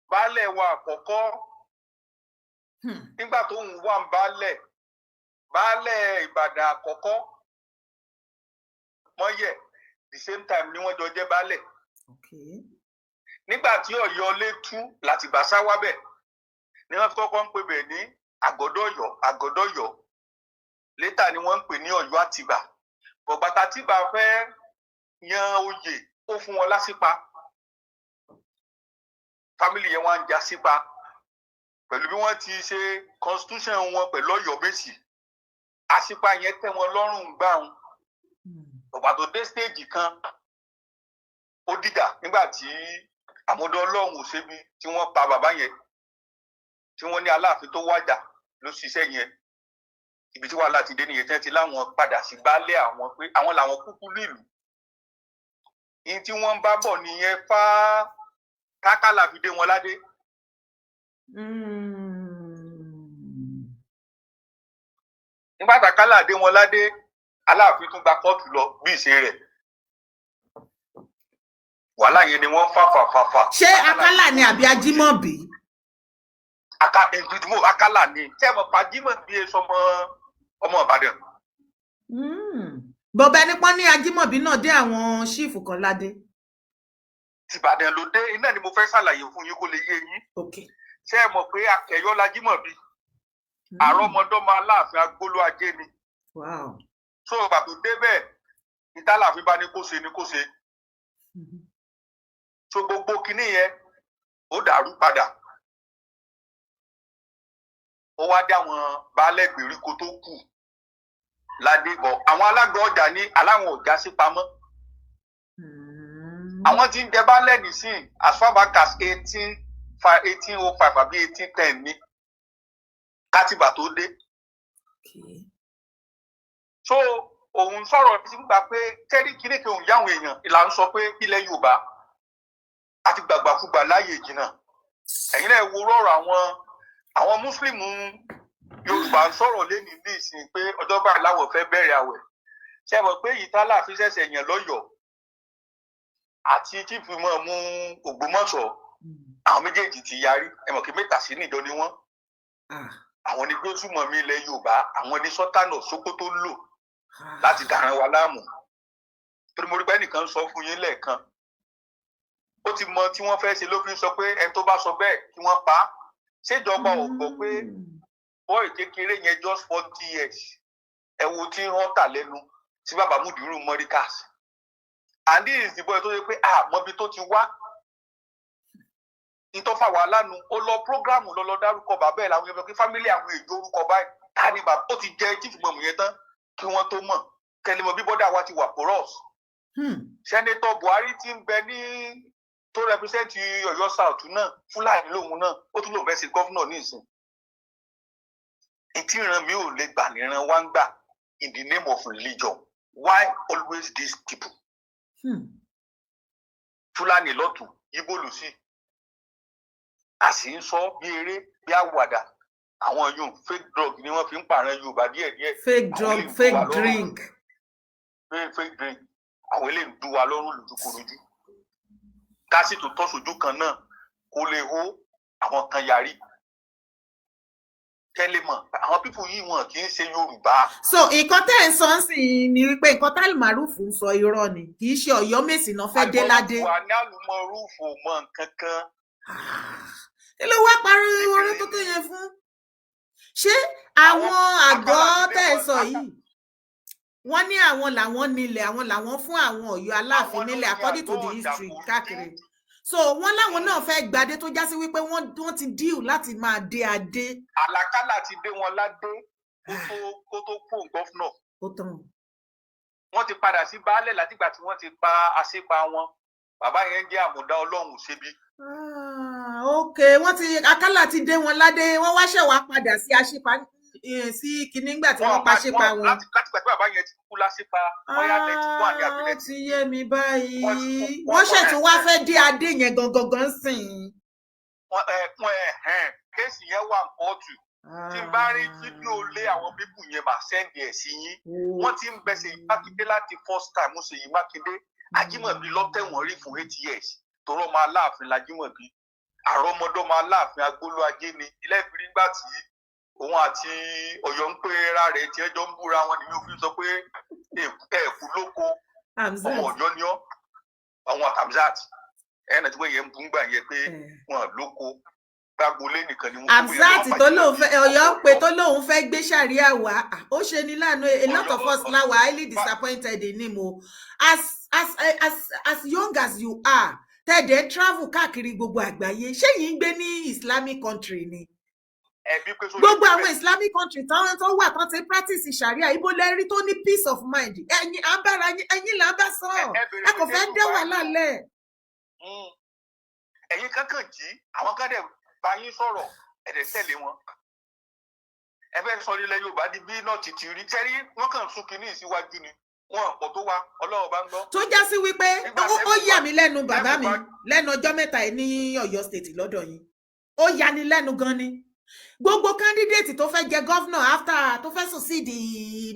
Baálẹ̀ wa àkọ́kọ́ Nígbà tó ń wà ń baálẹ̀, baálẹ̀ Ìbàdàn àkọ́kọ́ mọ́yẹ̀, the same time ni wọ́n jọ jẹ́ baálẹ̀. Nígbà tí Ọ̀yọ́ lé tú láti bá sáwá bẹ̀ ni wọ́n fi kọ́kọ́ ń pè bẹ̀ ní Àgọ́dọ̀yọ́, Àgọ́dọ̀yọ́. Later ni wọ́n ń pè ní Ọ̀yọ́ Àtìbà. Bọ̀gbàtà tìbà fẹ́ yan oyè, ó fún wọn lásìpa. Family yẹn wá ń já sípa pẹ̀lú bí wọ́n ti ṣe constitution wọn pẹ̀lú Ọ̀yọ́ Mèsì. Àṣìpa yẹn tẹ́ wọn lọ́rùn gbáhùn. Bọ̀gbà tó dé stage kan, ó dìjà nígbà tí àmọ́dọ́ Ọlọ́run ò ṣebi tí wọ́n pa bàbá yẹn, tí wọ́n ní Aláàfin tó wájà ló ṣiṣẹ́ yẹn. Ibi tí wàhálà ti dé nìyẹn, tí wọ́n ti láwọn padà sí baálé àwọn, pé àwọn làwọn kúkú nílùú. Ìyẹn tí wọ́n ń bá bọ̀ nìyẹn fá kákàlà fi dé wọn ládé. Nígbà tákàlà dé wọn ládé, Aláàfin tún gba kóòtù lọ bí ìṣe rẹ̀. Wàhálà yẹn ni wọ́n fà fà fà fà. Ṣé Akálà ni àbí Ajímọ̀bí? Aka ìdúmọ Akálà ni. Ṣé ẹ mọ̀ pa Ajímọ̀bí ẹ sọmọ ọmọ Ìbàdàn? Bọ̀bẹ nípọ́n ní Ajímọ̀bí náà dé àwọn chief kan ládé. Tìbàdàn ló dé. Iná ni mo fẹ́ ṣàlàyé fún yín kó lè yé yín. Ṣé ẹ mọ̀ pé Akẹyọ l'Ajímọ̀bí? Àrọ́mọdọ́mọ Aláàfin Agbóló Ajé ni. So ìgbà tó débẹ̀, ìtàláàfin bá ní kó ṣe ni kó ṣe. So gbogbo kinní yẹn, ó dàrú padà. Ó wá dé àwọn baálẹ̀ gbèríko tó kù ládé bọ̀. Àwọn alága ọjà ní aláwọn ò já sí pamọ́. Àwọn tí ń jẹ baálẹ̀ nísìn as far back as 18 5, 1805 àbí 1810 ní kátìbà tó dé. So òun sọ̀rọ̀ tí ń gbà pé kẹ́rí kíní kí òun yáwọn èèyàn ìlà ń sọ pé ilẹ̀ Yorùbá àti gbàgbàkúgbà láàyè jìnnà. Ẹ̀yin náà wo rọ̀rọ̀ àwọn mùsùlùmí Yorùbá ń sọ̀rọ̀ lẹ́nu ní ìsìn pé ọjọ́ báyìí láwọn fẹ́ bẹ̀rẹ̀ àwẹ̀. Ṣé ẹ mọ̀ pé èyí tá láàfin ṣẹ̀ṣẹ̀ yàn lọ́yọ̀ọ́ àti chief mú Ògbómọ̀ṣọ́, àwọn méjèèjì ti yarí. Ẹ mọ̀ kí mẹ́ta sí níjọ ni wọ́n. Àwọn ní gbésùmọ̀mí ilẹ̀ Yorùbá, àwọn ní Sultan of Sokoto ń lò láti dàrán wa láàmú. Torí mo rí pé ẹnìkan sọ fún yín lẹ́ẹ̀kan, ó ti mọ tí wọ́n fẹ́ ṣe ló fi ń sọ pé ẹni tó bá sọ bẹ́ẹ̀, kí wọ́n pa á. Ṣèjọba ò gbọ́ pé boy kékeré yẹn, just 40 years, ẹ wo tí wọ́n tà lẹ́nu sí bàbá Mudiru Morikas? And this is the boy tó yẹ pé àmọ́bi tó ti wá ìtọ́fà wà lánàá. Ó lọ program lọ dárúkọ bàbá ẹ̀ làwọn èèyàn pé family àwọn èjò orúkọ báyìí ká ní bàbá ó ti jẹ chief mọ̀mù yẹn tán kí wọ́n tó mọ̀ kẹ́lẹ́ mọ̀ bí bọ́dà wa ti wà porous. Senator Buhari ti ń bẹ ní tó represent Ọ̀yọ́ South náà, Fúlàní lòun náà, ó tún lòun fẹ́ ṣe governor ní ìsìn. Ìtì ìran mi ò lè gbà níran wá ń gbà in the name of religion. Why always these people? Fúlàní lọ́tún, Ìgbò lòsì, a sì ń sọ bí eré bí àwàdà. Àwọn yòó, fake drug ni wọ́n fi ń pààrọ̀ Yorùbá díẹ̀díẹ̀. Fake drug, fake drink. Fake drink. Àwọn eléyìí ń dú wa lọ́rùn lójúkorojú, ká sì tó tọ́ sójú kan náà kó lè hó àwọn kan yarí kẹ́lẹ́ mọ̀. Àwọn people yìí, wọn kì í ṣe Yorùbá. So nǹkan tẹ́ ẹ̀ ń sọ ń sìn ni wípé nǹkan tá Almaroof ń sọ, irọ́ ni, kì í ṣe Ọ̀yọ́mèsì náà fẹ́ dé ládé. Wà ní Almaroof ò mọ nǹkan kan. Kí ló wá parí orí tó tó yẹn fún? Ṣé àwọn àgọ́ tẹ́ ẹ̀ sọ yìí, wọ́n ní àwọn làwọn nílẹ̀, àwọn làwọn fún àwọn Ọ̀yọ́ Aláàfin nílẹ̀ according to the history káàkiri? So wọ́n láwọn náà fẹ́ gbadé, tó já sí wípé wọ́n ti deal láti máa dé adé. Àlàkálà ti dé wọn ládé kó tó kó governor. Ó tán. Wọ́n ti padà sí baálẹ̀ látìgbà tí wọ́n ti pa àṣepa wọn. Bàbá yẹn jẹ́ Àmùdá Ọlọ́run ṣebi. Ah, ok, wọ́n ti Akálà ti dé wọn ládé, wọ́n wá ṣẹ̀ wá padà sí àṣepa sí kinní nígbà tí wọ́n pa ṣípa wọn. Látìgbà tí bàbá yẹn ti kú lásìpa bóyá 91 ní ó abilẹ̀. Ti yé mi báyìí. Wọ́n ṣètò wá fẹ́ dé adé yẹn gangan gan sìn. Wọ́n ẹ ẹ case yẹn wà kóòtù. Tí n bá rí fídíò lé àwọn people yẹn, máa send ẹ̀ sí yín. Wọ́n ti ń bẹ Ṣèyí Mákindé láti first time. Ṣèyí Mákindé, Ajímọ̀bí lọ́tẹ̀wọ̀n rí fún 8 years torọ́ ọmọ Aláàfin l'Ajímọ̀bí, àrọ́mọdọ́mọ Aláàfin Agbóló Ajé ni ilé ìfiri nígbà tí Òun àti Ọ̀yọ́ ń pé ra rẹ̀ tí ẹjọ́ ń búra wọn nìyẹn, òfin sọ pé ẹ̀kú lóko ọmọ Hamzat. Ọ̀yọ́ ni ọ́, àwọn Hamzat ẹ̀ náà tí wọ́n yẹn ń bú gbà yẹn pé wọn lóko, gbàgbólé nìkan ni wọ́n. Hamzat tó lóun fẹ́, Ọ̀yọ́ ń pè, tó lóun fẹ́ gbé sàríà wá. Ah, ó ṣe ní láàánú, a lot of us now were highly disappointed in him o. As young as you are, tẹ̀dẹ̀ travel káàkiri gbogbo àgbáyé, ṣé yìí ń gbé ní Islamic country ni? Ẹbí pé sórí Gbogbo àwọn Islamic country táwọn tó wà tán ti practice sharia, ibo lẹ rí tó ní peace of mind? Ẹ̀yin à ń bára yín, ẹ̀yin là ń bá sọ. Ẹ bèrè Ẹ kò pé fẹ́ ṣé dá Yorùbá wàhálà lẹ̀. Ẹ̀yin kankan jí, àwọn kan dẹ̀ bá yín sọ̀rọ̀, ẹ̀ dẹ̀ tẹ̀lé wọn. Ẹ fẹ́ sọ ilẹ̀ Yorùbá di bí náà ti rí sẹ́rí, wọ́n kàn sún kínní síwájú ni, wọn pọ̀ tó wa, Ọlọ́run bá ń gbọ́. Tó já sí wípé Nígbà ó tẹ́kùn yà bá mí lẹ́nu, bàbá mi, tẹ́kùn bá lẹ́nu ọjọ́ mẹ́ta yìí ní Ọ̀yọ́ State lọ́dọ̀ yín, ó yani lẹ́nu gan ni. Gbogbo candidate tó fẹ́ jẹ governor after, tó fẹ́ succeed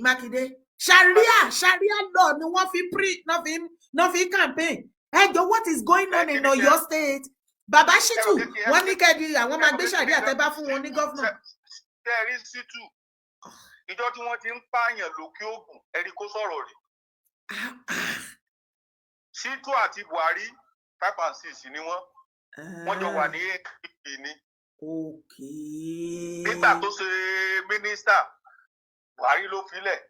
Mákindé, sharia law ni wọ́n fi pre náà fi campaign. Ẹ jọ, what is going on in Ọ̀yọ́ State? Bàbá Shitu, wọ́n ní kẹ́ẹ̀dì àwọn máa gbé sharia tẹ́ bá fún wọn ní governor. Ṣe ẹ rí Shitu, ìjọ tí wọ́n ti ń pààyàn lókè Ògùn, ẹ rí kó sọ̀rọ̀ rẹ̀. Shitu àti Buhari, five and six ni wọ́n. Wọ́n jọ wà ní APP ni. Nígbà tó ṣe mínísítà, Buhari ló filẹ̀.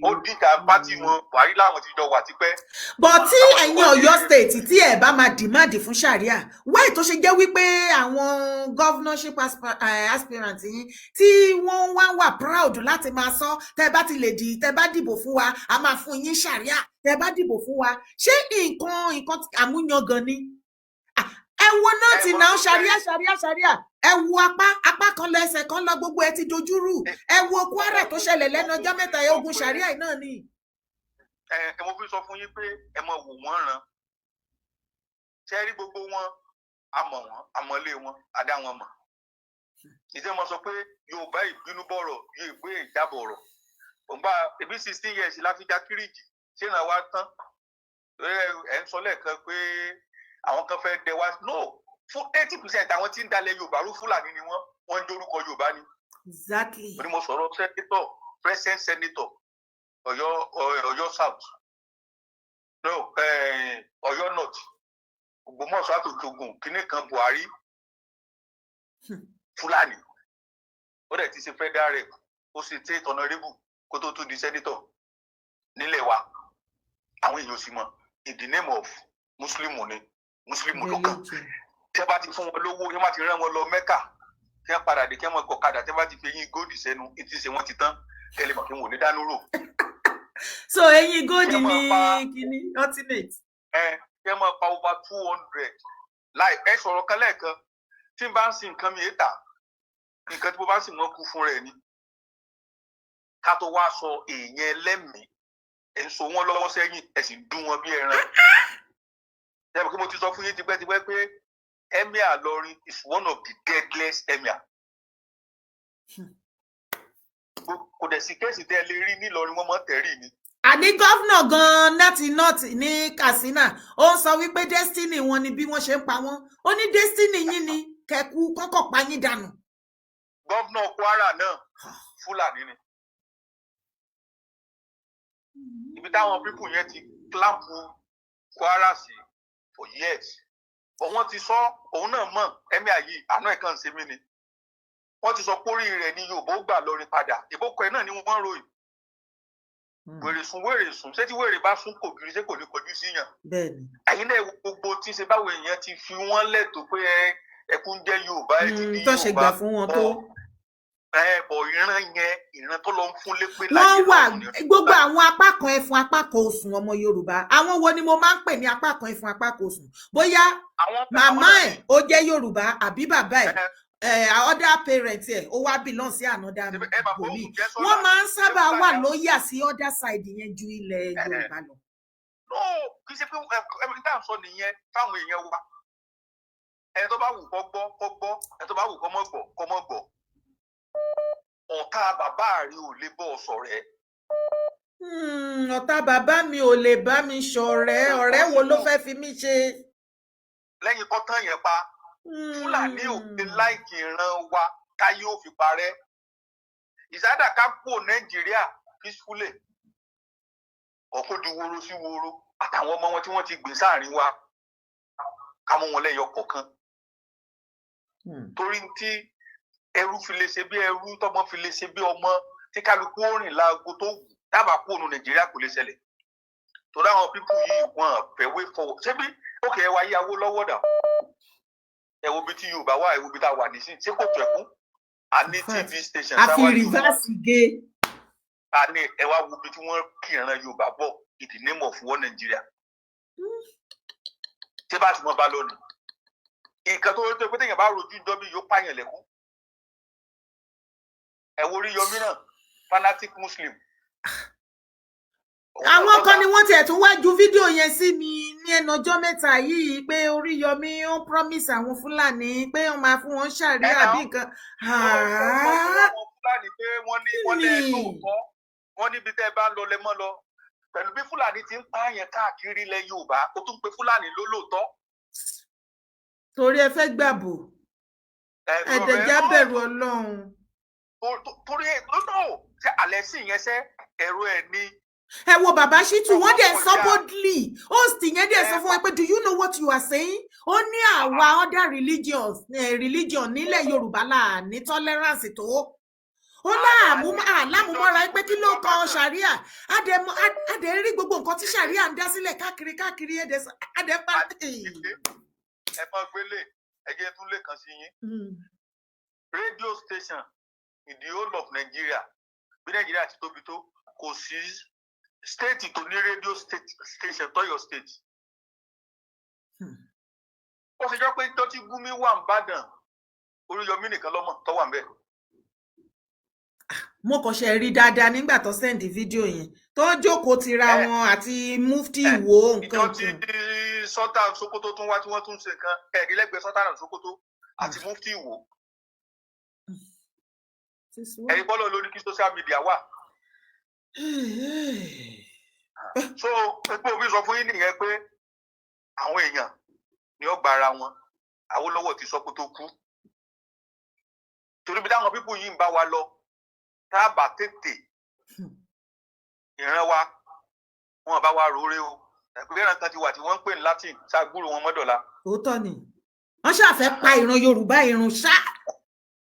Ó dìjà party wọn, Buhari láwọn ti jọ wà tipẹ́. But tí Àwọn tí ẹ̀yin wọ́n Ọ̀yọ́ ti State, tí ẹ bá máa demand fún sharia, why tó ṣe jẹ́ wípé àwọn governorship aspirant yín tí wọ́n wá wà proud láti máa sọ, tẹ́ bá ti lè di, tẹ́ bá dìbò fún wa, a máa fún yín sharia, tẹ́ bá dìbò fún wa, ṣé nǹkan àmúyangàn ni? Ah, ẹ wo náà Ẹ ti mọ náà tó sharia, sharia, sharia, ẹ wo apá apá kan lọ, ẹsẹ̀ kan lọ, gbogbo ẹ ti dojúrú. Ẹ wo Kwara tó ṣẹlẹ̀ lẹ́nu ọjọ́ mẹ́ta yẹn, ogun sharia yìí náà ni. Ẹ mo fi sọ fún yín pé ẹ mọ wò wọ́n ràn. Ṣe rí gbogbo wọn, a mọ̀ wọ́n, a mọ̀lé wọn, a dá wọn mọ̀. Ìjẹ́ mo sọ pé Yorùbá ìbínú bọ̀rọ̀, Yorùbá ìjábọ̀rọ̀ òǹgbà ebi 16 years la fi já kíríjì, ṣé ìràn wa tán? Ẹ ń sọ lẹ́ẹ̀kan pé àwọn kan fẹ́ dẹ wá. No, fún 80% àwọn tí ń dalẹ̀ Yorùbá rú, Fúlàní ni wọ́n, wọ́n ń dorúkọ Yorùbá ni. Ní mo sọ̀rọ̀ senator, present senator Ọ̀yọ́, Ọ̀yọ́ South, no, Ọ̀yọ́ North, Ògbómọ̀ṣọ́ àtòjògùn kínní kan, Buhari, Fúlàní. Ó dẹ̀ ti ṣe federal rep, ó ṣe state honourable kó tó tún di senator nílẹ̀ wa. Àwọn èèyàn sì mọ̀, in the name of Muslim ni, Muslim ló kàn. Religion. Tí wọ́n bá ti fún wọn lówó, tí wọ́n bá ti rán wọn lọ Mẹ́kà, tí wọ́n padà dé, kí wọ́n gọ̀kadà, tí wọ́n bá ti fi eyín góòdì sẹ́nu, etí ṣe wọ́n ti tán, kẹ́lẹ́ mọ̀ kí wọn ò ní dánú rò. So eyín góòdì Kí wọ́n ní kíní ultimate. Ẹ kí wọ́n máa pa over 200 láì ẹ sọ̀rọ̀ kan lẹ́ẹ̀kan. Tí n bá ń sin nǹkan mi ètà, nǹkan tí mo bá ń sìn, wọ́n kú fún rẹ̀ ni. Ká tó wá sọ èèyàn ẹlẹ́mìí, ẹ̀ ń so wọ́n lọ́wọ́ sẹ́yìn, ẹ̀ sì ń dún wọn bí ẹran. Ṣé kí mo ti sọ fún yín tipẹ́tipẹ́ pé Emir Ìlọrin is one of the deadliest emir. Kò dẹ̀ sí case tẹ́ ẹ lè rí nílọrin, wọ́n mọ̀ tẹ̀rí ni. Àní governor gan-an láti north ní Katsina, ó ń sọ wípé destiny wọn ni bí wọ́n ṣe ń pa wọ́n. Ó ní destiny yín ni kẹkú kọ́kọ́ pa yín dànù. Governor Kwara náà, Fúlàní ni. Ibi táwọn people yẹn ti clamp Kwara sí for years, but wọ́n ti sọ, òun náà mọ̀, emir yìí, àánú ẹ̀ kàn ń ṣe mí ni. Wọ́n ti sọ pórí rẹ̀ ní Yorùbá ó gbà lọrin padà, ìbókọ ẹ̀ náà ni wọ́n ń ròyìn. Wèrè sùn, wèrè sùn, ṣé tí wèrè bá sún kò gírí, ṣé kò ní kọjú síyàn? Bẹ́ẹ̀ni. Ẹ̀yin náà wo gbogbo tí ń ṣe, báwo èèyàn ti fi wọ́n lẹ́tọ̀ọ́ pé ẹ ẹkún jẹ́ Yorùbá, ẹ ti di Tó ṣe Yorùbá gbà fún wọn tó. Ẹ bọ̀, ìran yẹn, ìran tó lọ ń fún lépè Wọ́n láyé wà lọ́run ni. Gbogbo àwọn apá kan ẹfun, apá kan osùn ọmọ Yorùbá, àwọn wo ni mo máa ń pè ní apá kan ẹfun, apá kan osùn? Bóyá Àwọn màmá ẹ̀ ó jẹ́ Yorùbá àbí bàbá ẹ̀, other parent ẹ̀ ó wá belong sí another Ẹ bàbá bòmí, òun jẹ́ sọ́là. wọ́n máa ń sábà Ẹ wà Fúlàní. Loyal sí other side yẹn ju ilẹ̀ Yorùbá lọ. No, kì í ṣe pé ẹ tá à ń sọ nìyẹn fáwọn èèyàn wa. Ẹni tó bá wù kó gbọ́, kó gbọ́. Ẹni tó bá wù kó mọ̀ gbọ́, kó mọ̀ gbọ́. Ọ̀tá bàbá rẹ ò lè bọ́ ọ sọ̀rẹ́. Ọ̀tá bàbá mi ò lè bá mi ṣọ̀rẹ́. Ọ̀rẹ́ wo ló fẹ́ fi mí ṣe? Lẹ́yìn kó tán yẹn pa, Fúlàní ò ní like ìran wa táyé ò fi parẹ́. Ìsádà ká kúrò Nàìjíríà peacefully, ọkọ di woro sí woro àtàwọn ọmọ wọn tí wọ́n ti gbìn sáàrin wa, ká mú wọn lẹ́yọ kọ̀ọ̀kan. Torí tí ẹrú fi lè ṣe bí ẹrú, tọmọ fi lè ṣe bí ọmọ, tí kálukú ó rìn láago tó wù, dábàá kúrò Nàìjíríà kò lè ṣẹlẹ̀, torí àwọn people yìí, wọn fẹ́ way forward. Ṣé bí òkè ẹ wá yí Awólọ́wọ̀ dà? Ẹ wo bí tí Yorùbá wà, ẹ wo bí tá a wà nísìn. Ṣé kò tó ẹkún? A ní TV station. A fi reverse gé. A ní ẹ wá wo bí tí wọ́n kìran Yorùbá bọ̀ in the name of one Nigeria. Ṣé bá ti mọ bá lónìí nǹkan tó pé téèyàn bá rojú ìjọ bí yóò pààyàn lẹ́kún? Ẹ wo Oríyọmí náà, fanatic Muslim. Àwọn kan ni wọ́n tiẹ̀ tún wá ju fídíò yẹn sí mi ní ẹnu ọjọ́ 3 yìí pé Oríyọmí ó promise àwọn Fúlàní pé wọ́n máa fún wọn ṣàríà àbí nǹkan. Àwọn Fúlàní pé wọ́n ní wọ́n lẹ́ lóòótọ́, wọ́n níbi tẹ́ ẹ bá ń lọ lẹ́mọ́ lọ pẹ̀lú bí Fúlàní ti ń pààyàn káàkiri ilẹ̀ Yorùbá, ó tún pe Fúlàní lólóòótọ́. Torí ẹ fẹ́ gbàbò, ẹ̀ẹ́dẹ̀já bẹ̀rù Ọlọ́run. Torí ẹ lọ́nà ṣe àlẹ́ sí yẹn ṣẹ́ ẹ̀rọ ẹ̀ ní. Ẹ wo bàbá Ṣítù, wọ́n dẹ̀ sọ boldly, host yẹn dẹ̀ sọ fún wọn pé, "Do you know what you are saying?" Ó ní àwa other religions, religion nílẹ̀ Yorùbá là ní tolerance tó ó láàmú àlámúmọ́ra pé kí ló kan ṣàríà. Adẹ rí gbogbo nǹkan tí ṣàríà ń dá sílẹ̀ káàkiri káàkiri, adẹ pa. Ẹ máa gbélé, ẹ jẹ́ tún lè kàn sí yín. Radio station in the whole of Nigeria, bí Nigeria ti tóbi tó, kò sí state tó ní radio station tọ́yọ̀ state. Ó ṣe jọ pé dọ́tí Gumi wà ń bàdàn, Oríyọmí nìkan lọ́mọ tó wà ń bẹ̀. Mo kàn ṣe rí dáadáa nígbà tó send fídíò yẹn tó jókòó tira wọn àti mufti wo nǹkan. Ìjọ tí Sultan Sokoto tún wá tí wọ́n tún ṣe nǹkan ẹ̀rí lẹ́gbẹ̀ẹ́ Sultan Sokoto àti mufti wo. Ẹ̀yin bọ́lọ̀ lórí kí social media wà. So epo mi sọ fún yín nìyẹn pé àwọn èèyàn ni ó gba ara wọn. Awólọ́wọ̀ ti sọ pé tó kú, torí bí táwọn people yìí ń bá wa lọ, tá a bá tètè ìran wa, wọn bá wa róore o. Ẹgbẹ́ ìran kan ti wà tí wọ́n ń pè ní Latin ṣàgbúrò wọn mọ́dọ̀la. Òótọ́ ni, wọ́n ṣàfẹ́ pa ìran Yorùbá irun ṣá.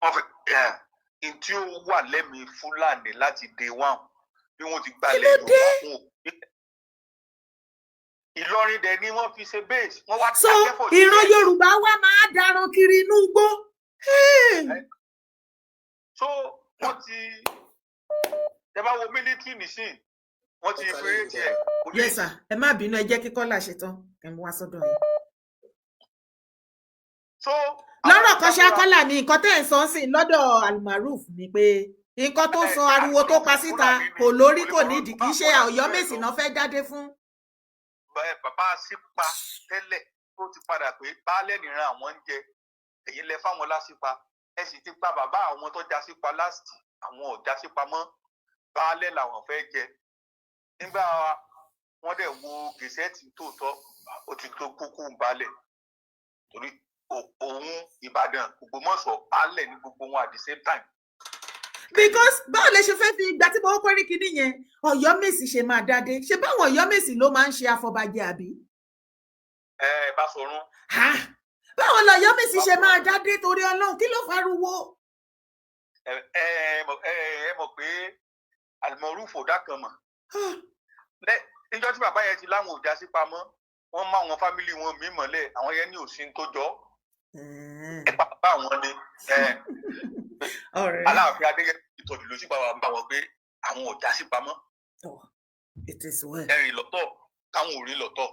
Wọ́n fẹ́ ẹ̀ tí ó wà lẹ́mìí Fúlàní láti day one bí wọ́n ti gbalẹ̀ Yorùbá fún Ìlọrin dẹ̀ ni wọ́n fi ṣe base, wọ́n wá. So ìran Yorùbá wa máa daran kiri inú igbó. So wọ́n ti ẹ bá wo military nísìn, wọ́n ti create ẹ̀. Yes sir, ẹ má bínú, ẹ jẹ́ kí Kọ́lá ṣe tán, ẹ mú wá sọ́dọ̀ yín. So lọ́rọ̀ kan ṣe, Kọ́lá ní nǹkan tẹ́ ẹ̀ ń sọ sí lọ́dọ̀ Almaroof ni pé nǹkan tó sọ, ariwo tó pa síta kò lórí, kò nídìí, kì í ṣe Ọ̀yọ́mèsì náà fẹ́ jáde fún. Bàbá sípa tẹ́lẹ̀ tó ti padà pé baálẹ̀ nìran àwọn ń jẹ, èyí lẹ fáwọn lásìpa, ẹ sì ti pa bàbá àwọn tó já sípa last, àwọn ò já sípa mọ́, baálẹ̀ làwọn fẹ́ jẹ. Nígbà wọ́n dẹ̀ wo gazette tóòtọ́, ó ti tó kúkú baálẹ̀, torí òun Ìbàdàn, Ògbómọ̀ṣọ́, baálẹ̀ ní gbogbo wọn at the same time. Because báwo lè ṣe fẹ́ fi ìgbà tí mo kọ́ rí kinní yẹn, Ọ̀yọ́mèsì ṣe máa dádé? Ṣe báwọn Ọ̀yọ́mèsì ló máa ń ṣe àfọbàjẹ àbí? Ẹ bá sọrun. Báwo lọ̀yọ́mèsì ṣe máa dádé? Torí Ọlọ́run, kí ló fariwo? Ẹ ẹ ẹ mọ̀ pé Àlùmọ̀rúfò dákan mọ̀ níjọ́ tí bàbá yẹn ti láwọn ò já sí pamọ́, wọ́n má àwọn family wọn mí mọ́lẹ̀, àwọn yẹn ní òsín tó jọ ẹ pa bàbá àwọn ni. Aláàfin Adéyẹmí ìtọ́jú ló sì bá wa bá wọn pé àwọn ò já sí pamọ́, ẹ̀rìn lọ́tọ̀, káwọn ò rí lọ́tọ̀.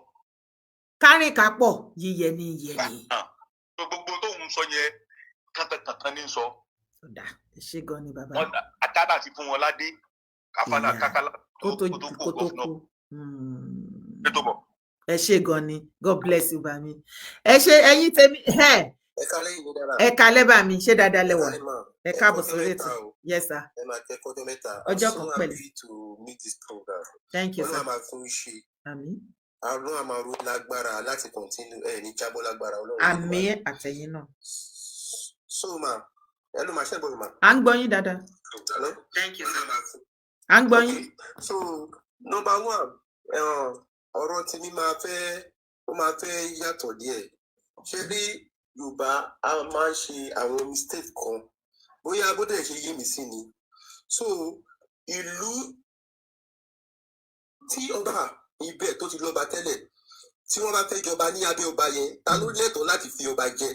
Kárìn kápọ̀, yíyẹ ní yẹ ni. Gbogbo tóun sọ yẹn, kàntàkàntàn ní sọ. Ọ̀dà, ẹ ṣé gan ni bàbá. Àtàdà ti fún wọn ládé káfálà kákálà. Kó tó kó tó kú. Ẹ ṣé gan ni, God bless you bàmí. Ẹ ṣé, ẹ̀yin tèmi. Ẹ kálẹ́ bàmí, ṣé dáadáa lẹ wà? Ẹ káàbọ̀ sórí ètò. Yes sir. Ẹ máa kẹ́kọ̀ọ́ ọjọ́ mẹ́ta. Ọjọ́ kan pẹ̀lú. Thank you sir. Ọlọ́run máa fún ṣe. Àmín. Àrùn àmàrò lágbára láti continue, ẹ ní jábọ́ lágbára Ọlọ́run. Àmín, àtẹ̀yìn náà. So ma, hello ma, ṣé ẹ gbọ́ mi ma? À ń gbọ́ yín dáadáa. Hello? Thank you, sir. À ń gbọ́ yín. So number one, ọ̀rọ̀ tí mi máa fẹ́, ó máa fẹ́ yàtọ̀ díẹ̀. Ṣé bí Yorùbá a máa ń ṣe àwọn mistake kan, bóyá bó dẹ̀ ṣe yé mi sí ni. So ìlú tí ọba ibẹ̀ tó ti lọ́ba tẹ́lẹ̀, tí wọ́n bá fẹ́ jọba ní abẹ́ ọba yẹn, ta ló lẹ́tọ̀ọ́ láti fi ọba jẹ?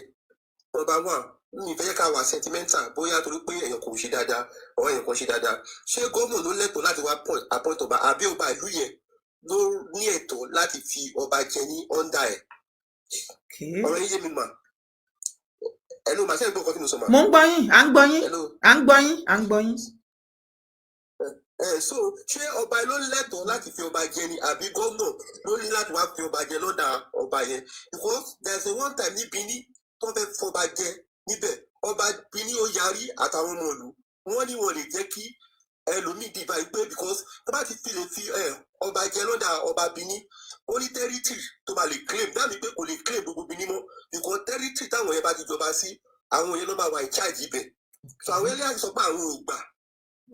Number one, mi fẹ́ ká wà sentimental, bóyá torí pé èèyàn kò ṣe dáadáa ọ̀ èèyàn kan ṣe dáadáa. Ṣé gómìnà ló lẹ́tọ̀ọ́ láti wá appoint ọba, àbí ọba ìlú yẹn ló ní ẹ̀tọ́ láti fi ọba jẹ ní under ẹ̀? Ọ̀rọ̀ yín yé mi mà? Hello mà, ṣé ẹ gbọ́ nǹkan tí mo sọ mà? Mo ń gbọ́ yín, à ń gbọ́ yín. Hello? À ń gbọ́ yín, à ń gbọ́ yín. Ẹ so ṣé ọba ló lẹ́tọ̀ọ́ láti fi ọba jẹ ni, àbí gómìnà ló ní láti wá fi ọba jẹ lọ́dà ọba yẹn? Because there is a one time ní Benin tó fẹ́ fọba jẹ níbẹ̀, ọba Benin ó yarí àtàwọn ọmọ ìlú. Wọ́n ní wọn lè jẹ́ kí ẹlòmíì dìbà pé because tó bá ti fi lè fi ọba jẹ lọ́dà ọba Benin, ó ní territory tó máa lè claim dábì pé kò lè claim gbogbo Benin mọ́, because territory táwọn yẹn bá ti jọba sí, àwọn yẹn ló máa wà in charge ibẹ̀. So àwọn ẹlẹ́yà sọ pé àwọn ò gbà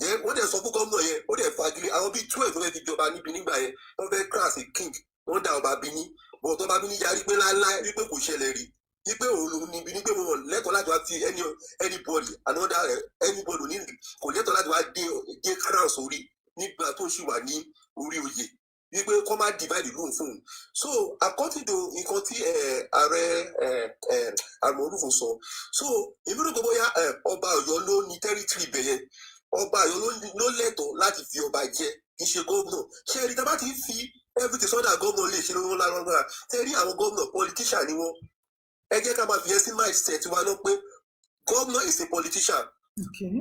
jẹ́. Wọ́n dẹ̀ sọ fún gómìnà yẹn, ó dẹ̀ fagilé. Àwọn bíi 12 tó fẹ́ fi jọba níbi nígbà yẹn, wọ́n fẹ́ crown as a king, wọ́n dá ọba Benin, but ọba Benin yarí pé láéláé, wípé kò ṣẹlẹ̀ rí, wípé òun lòun níbi ní pé wọn lẹ́tọ̀ọ́ láti wá fi anybody, another anybody ní kò lẹ́tọ̀ọ́ láti wá dé crown sórí nígbà tó ṣì wà ní orí oyè, wípé kọ́ má divide ìlú òun fún un. So according to nǹkan tí ààrẹ Almoruf sọ, so èmi rò pé bóyá ọba Ọ̀yọ́ ló ní territory ibẹ̀ yẹn, ọba Ọ̀yọ́ ló lẹ́tọ̀ọ́ láti fi ọba jẹ, kì í ṣe gómìnà. Ṣé ẹni tá bá ti fi everything sọ́dà gómìnà lè ṣe lówó lára? Ṣé rí àwọn gómìnà, politician ni wọ́n. Ẹ jẹ́ ká máa fi yẹn sí mindset wa náà pé gómìnà is a politician.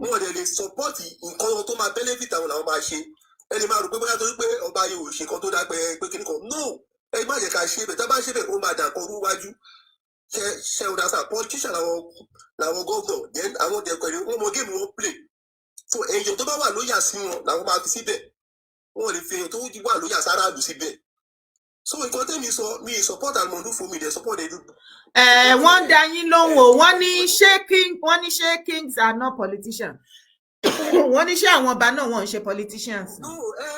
Wọn dẹ̀ lè support nǹkan tó máa benefit àwọn làwọn máa ṣe. Ẹ lè máa rò pé bóyá torí pé ọba yìí ò ṣe nǹkan tó dá pé kíní kan. No, ẹ má jẹ́ ká ṣe bẹ́ẹ̀. Tá bá ṣe bẹ́ẹ̀, ó máa dà kan rú wájú. Ṣe ọ̀dà sà, politician làwọn gómìnà. Then àwọn dẹ̀ pẹ̀lú wọn mọ game wọn play. So èèyàn tó bá wà loyal sí wọn làwọn máa fi síbẹ̀. Wọn lè fi èèyàn tó wà loyal sáráàlú síbẹ̀. So nǹkan tẹ́mi sọ, mi support Almoruf, mi dẹ̀ support edu. Ẹ wọ́n ń dá yín lóhùn o. Wọ́n ní ṣé kings are not politicians? Wọ́n ní ṣé àwọn ọba náà, wọ́n ń ṣe politicians? No, ẹ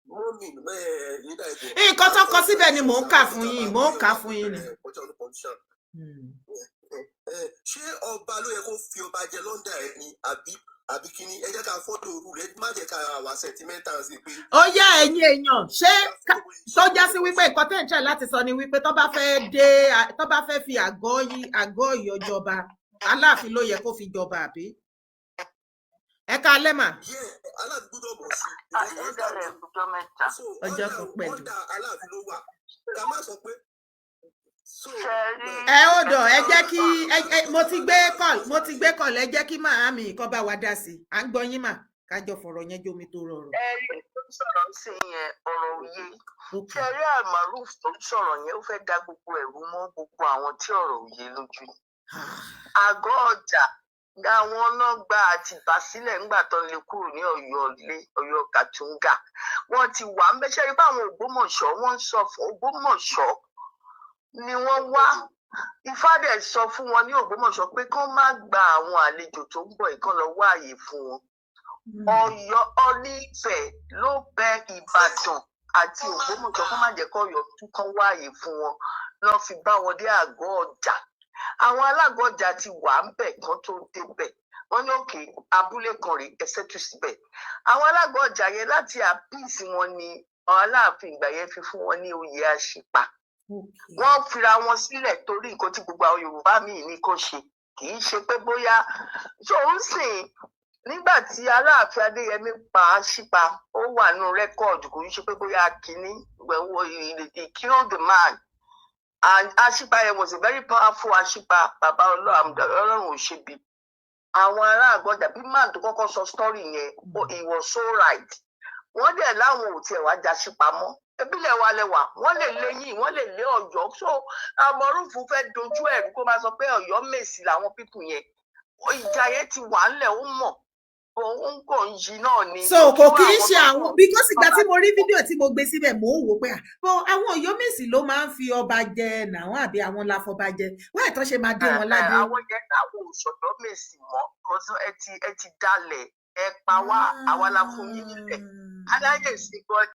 mọ́mì ẹ yídà ẹ̀dùn. Nǹkan tó kọ síbẹ̀ ni mò ń kà fún yín, mò ń kà fún yín ni. Ṣé ọba ló yẹ kó fi ọba jẹ lọ́ndà ẹ ni, àbí kíní? Ẹ jẹ́ ká follow rule, ẹ má jẹ́ ká wà sentimental sí pé. Ó yá, ẹ̀yin èèyàn, ṣé tó já sí wípé nǹkan tẹ́ ń tẹ̀ láti sọ ni wípé tó bá fẹ́ fi àgọ́ Ọ̀yọ́ jọba, Aláàfin ló yẹ kó fi jọba, àbí? Ẹ ká alẹ́ mà. Aláàfin gbọ́dọ̀ mọ̀ sí. Àyẹ̀dẹ̀rẹ̀ ọjọ́ mẹ́ta. Ọjọ́ kan pẹ̀lú. Aláàfin ló wà, ká má sọ pé. Ẹ ó dọ̀, ẹ jẹ́ kí mo ti gbé call, mo ti gbé call. Ẹ jẹ́ kí màámi kọ́ bá wa dá sí i. À ń gbọ́ yín mà, kájọ fọ̀rọ̀ yẹn jómi tó rọrùn. Ẹ rí tó ń sọ̀rọ̀ sí yẹn, ọ̀rọ̀ òye. Ṣe rí Almaroof tó ń sọ̀rọ̀ yẹn, ó fẹ́ da gbogbo ẹ̀rú mọ́ gbogbo àwọn tí ọ̀rọ̀ òye lójú. Àgọ́ Ọjà àwọn náà gba Àtìbà sílẹ̀ ńgbà tó ń lè kúrò ní Ọ̀yọ́ ilé, Ọ̀yọ́ Kàtúngà. Wọ́n ti wà ń bẹ́sẹ̀ rí báwọn Ògbómọ̀ṣọ́, wọ́n ń sọ fún Ògbómọ̀ṣọ́ ni wọ́n wá. Ifá dẹ̀ sọ fún wọn ní Ògbómọ̀ṣọ́ pé kán má gba àwọn àlejò tó ń bọ̀ yìí, kán lọ wá àyè fún wọn. Ọ̀yọ́ Ọ̀ní-Ifẹ̀ ló bẹ Ìbàdàn àti Ògbómọ̀ṣọ́ kó má jẹ́ kó Ọ̀yọ́ tún, kán wá àyè fún wọn, lọ fi bá wọn dé àgọ́ Ọjà. Àwọn alágọ̀ ọjà ti wà ń bẹ̀ kán tó débẹ̀. Wọ́n ní òkè abúlé kan rèé, ẹsẹ̀ tù síbẹ̀. Àwọn alágọ̀ ọjà yẹn, láti àpíìsì wọn ni Aláàfin ìgbà yẹn fi fún wọn ní oyè Àṣìpà. Wọ́n fira wọn sílẹ̀ torí nǹkan tí gbogbo àwọn Yorùbá míì ní kó ṣe, kì í ṣe pé bóyá tó ń sìn. Nígbà tí Aláàfin Adéyẹmí pa Àṣìpa, ó wà nínú record, kò ń ṣe pé bóyá kínní. He killed the man, and Àṣìpa yẹn was a very powerful Àṣìpa. Bàbá Ọlọ́run ò ṣe bí àwọn ará àgọ́jà bí man tó kọ́kọ́ sọ story yẹn, he was so right. Wọ́n dẹ̀ láwọn ò tiẹ̀ wá já sípa mọ́ ebílẹ̀ wa lẹ́wà, wọ́n lè lé yín, wọ́n lè lé Ọ̀yọ́. So Almoruf fẹ́ dojú ẹ̀rú kó máa sọ pé Ọ̀yọ́ Mèsì làwọn people yẹn. Ìjà yẹn ti wà ńlẹ̀, ó mọ̀. Òun kò ń yí náà ni. So kò kí ń ṣe àwọn, because ìgbà tí mo rí fídíò tí mo gbé síbẹ̀, mò ń wò pé bọ́ àwọn Ọ̀yọ́mèsì ló máa ń fi ọba jẹ nàwọn, àbí àwọn láfọba jẹ wáyé tó ṣe máa dé wọn ládé. Àwọn yẹn, àwọn òṣòdó mèsì mọ́, ẹ ti dalẹ̀, ẹ pa wá, àwa la fún yín nílẹ̀ aláyè sí gan.